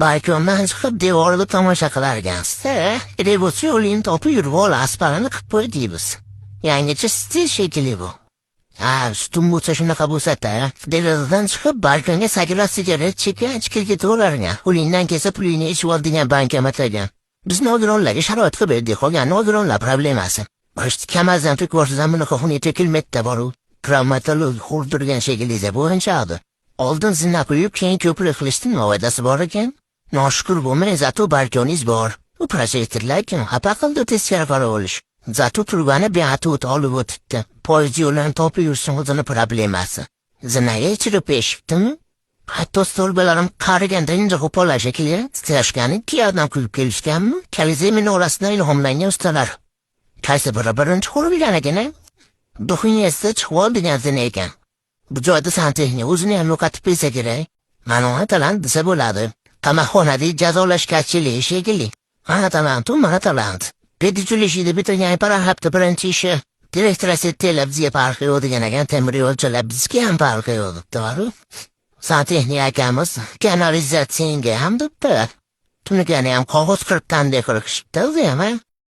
Balkondan chiqib devorga tomosha qilarkansiz-da, revolyutsiya yo'lini topib yurib asparini qilib qo'y deymiz. Yangicha stil shekilli bu. Ha, sutun bo'lsa shunaqa bo'lsa-da, derazadan chiqib balkonga sakrab sigaret chekkan ichib ketaverarkan. Qo'lingdan kelsa pulingni ichib ol degan bankomat ekan. Biz nogironlarga sharoit qilib berdik, qolgan nogironlar problemasi. Boshda kamazdan ko'rsam bunaqa xunuk tekilmakda bor u. Travmatolog xurdirgan shekilli bo'yinchadi. Oldin zina qo'yib, keyin ko'prik qilishdi, nima foydasi bor ekan? Noshukur bo'lmang, зато balkoningiz bor. U projektorlar kim xafa qildi teskari qarab olish. Зато turbani beatut olib o'tibdi. Poyezd yo'lini topib yursin o'zini problemasi. Zinaga ichirib eshitdimi? Hatto stolbalarim qariganda inja qo'pollar shekilli titrashgani ikki odam kulib kelishganmi? Kalize minorasidan ilhomlangan ustalar. Qaysi biri birinchi qurilgan ekan, a? Duxunyasida chiqib ol degan zina ekan. Bu joyda santexnik o'zini ham yo'qotib qo'ysa kerak. Mana uni talant desa bo'ladi. Qamoqxonadagi jazolash kachiligi shekilli. Mana talant u, mana talant. Pedicülishida bitirgan hafta birinchi ishi. Direktor bizga farqi yo'q degan ekan, temir yo'lchilar bizga ham farqi yo'q debdi. Santexnik akamiz kanalizatsiyaga ham debdi. Tunugani ham qog'oz qirqqandek qilishibdi o'zi ham, a?